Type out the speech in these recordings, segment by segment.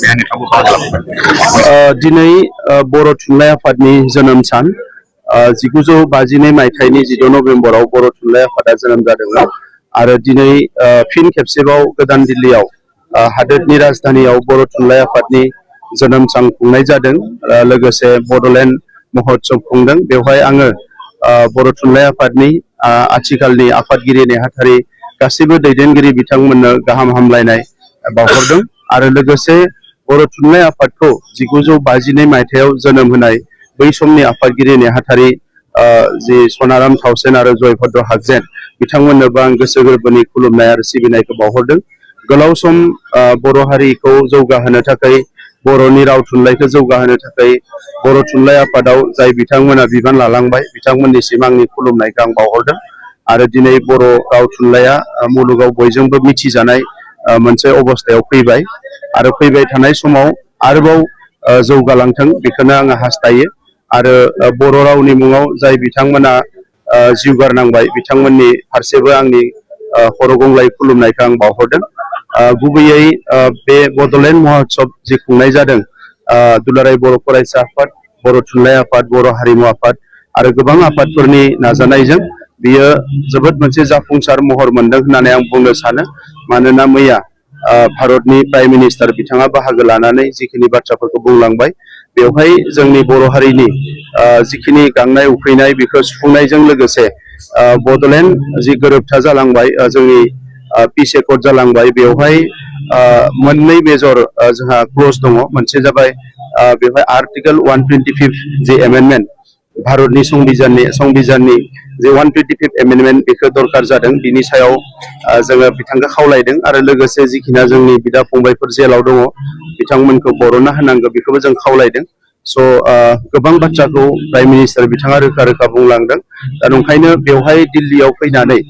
बेहायनो खाबु खालामबाय दिनै बर' थुनलाइ आफादनि जोनोम सान 1952 मायथाइनि 16 नभेम्बराव बर' थुनलाइ आफादा जोनोम जादोंमोन आरो दिनै फिन खेबसेबाव गोदान दिल्लीयाव हादोरनि राजधानीयाव बर' थुनलाइ आफादनि जोनोम सान खुंनाय जादों लोगोसे बड'लेण्ड महोत्सव खुंदों बेवहाय आङो बर' थुनलाइ आफादनि आथिखालनि आफादगिरि नेहाथारि गासैबो दैदेनगिरि बिथांमोननो गाहाम हामलायनाय बावहरदों आरो लोगोसे बर' थुनलाइ आफादखौ 1952 मायथाइयाव जोनोम होनाय बै समनि आफादगिरि नेहाथारि जि सनाराम थाउसेन आरो जयभद्र हागजेन बिथांमोननोबो आं गोसो गोरबोनि खुलुमनाय आरो सिबिनायखौ बावहरदों गोलाव सम बर' हारिखौ जौगाहोनो थाखाय बर'नि राव थुनलाइखौ जौगाहोनो थाखाय बर' थुनलाइ आफादाव जाय बिथांमोना बिबान लालांबाय बिथांमोननिसिम आंनि खुलुमनायखौ आं बावहरदों आरो दिनै बर' राव थुनलाइया मुलुगाव बयजोंबो मिथिजानाय मोनसे अबस्थायाव फैबाय आरो फैबाय थानाय समाव आरोबाव जौगालांथों बेखौनो आङो हास्थायो आरो बर' रावनि मुङाव जाय बिथांमोना जिउ गारनांबाय बिथांमोननि फारसेबो आंनि खर' गंग्लाय खुलुमनायखौ आं बावहरदों गुबैयै बे बड'लेण्ड महोत्सव जि खुंनाय जादों दुलाराय बर' फरायसा आफाद बर' थुनलाइ आफाद बर' हारिमु आफाद आरो गोबां आफादफोरनि नाजानायजों बियो जोबोद मोनसे जाफुंसार महर मोनदों होननानै आं बुंनो सानो मानोना मैया भारतनि प्राइम मिनिस्टार बिथाङा बाहागो लानानै जिखिनि बाथ्राफोरखौ बुंलांबाय बेवहाय जोंनि बर' हारिनि जिखिनि गांनाय उखैनाय बेखौ सुफुंनायजों लोगोसे बड'लेण्ड जि गोरोबथा जालांबाय जोंनि पिस एकर्ड जालांबाय बेवहाय मोननै मेजर जोंहा क्लज दङ मोनसे जाबाय बेवहाय आर्टिकेल 125 जि एमेन्डमेन्ट भारतनि संबिधाननि जे 125 एमेन्डमेन्ट बेखौ दरकार जादों बिनि सायाव जोङो बिथांखौ खावलायदों आरो लोगोसे जिखिना जोंनि बिदा फंबायफोर जेलाव दङ बिथांमोनखौ बरनना होनांगौ बेखौबो जों खावलायदों स' गोबां बाथ्राखौ प्राइम मिनिस्टार बिथाङा रोखा रोखा बुंलांदों दा नंखायनो बेवहाय दिल्लीयाव फैनानै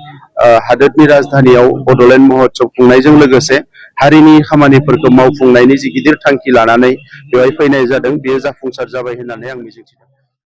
हादोरनि राजधानीयाव बड'लेण्ड महोत्सव खुंनायजों लोगोसे हारिनि खामानिफोरखौ मावफुंनायनि जि गिदिर थांखि लानानै बेवहाय फैनाय जादों बेयो जाफुंसार जाबाय होननानै आं मिजिंथिदों